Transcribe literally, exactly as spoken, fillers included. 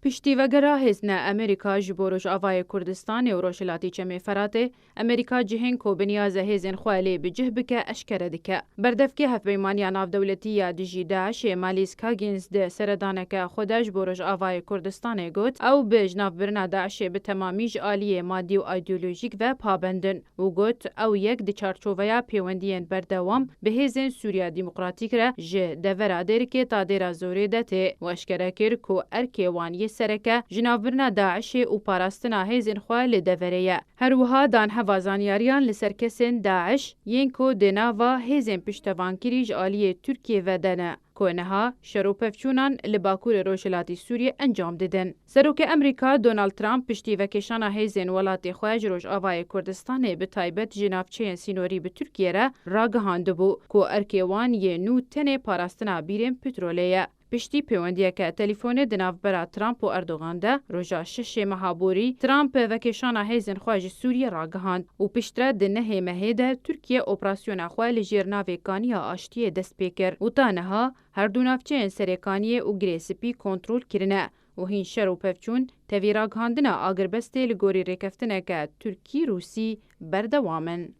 Piştî vegera hêzên Amerîka ji bo Rojavayê Kurdistanê û Rojhilatî Çemê Feratê, Amerîka cihên ku bi niyaze hêzên xwe lê bi cih bike eşkere dike. Berdevkê Hevpeymaniya Navdewletî ya dijî DAIŞê Malîs Kagins di seredaneke xwe de ji bo Rojavayê Kurdistanê got, ew bi jinavbirina DAIŞê bi temamî ji aliyê madî û îdeolojîk ve pabend in û got, ew yek di çarçoveya pêwendiyên berdewam bi hêzên Sûriya Demokratîk re ji devera Dêrikê ta Dêra Zorê de tê û eşkere kir ku erkê wan yê sereke jinavbirina DAIŞê û parastina hêzên xwe li deverê ye. Her wiha dan heva zanyariyan li ser kesên DAIŞ yên ku di nava hêzên piştevankirî ji aliyê Tirkiyê ve de ne, ku niha şer û pevçûnan li bakurê rojhilatî Sûriyê encam didin. Serokê Amerîka Donald Trump piştî vekêşana hêzên welatê xwe ji Rojavayê Kurdistanê, bi taybet ji navçeyên sînorî bi Tirkiyê re, ragihandibû ku erkê wan yê nû tenê parastina bîrên petrolê ye. Piştî pêwendiyeke telefone di navbera Trump û Erdogan de, roja şeşê meha borî, Trump vekêşana hêzên xwe ji Sûriyê ragihand û piştre di nehê mehê de Tirkiye operasyona xwe li jêr navê Kaniya Aştiyê dest pê kir û ta niha her du navçeyên Serê Kaniyê û Girê Spî kontrol kirine û hîn şer û pevçûn tevî ragihandina agirbestê li gorî rêkeftineke Tirkî-Rûsî berdewam in.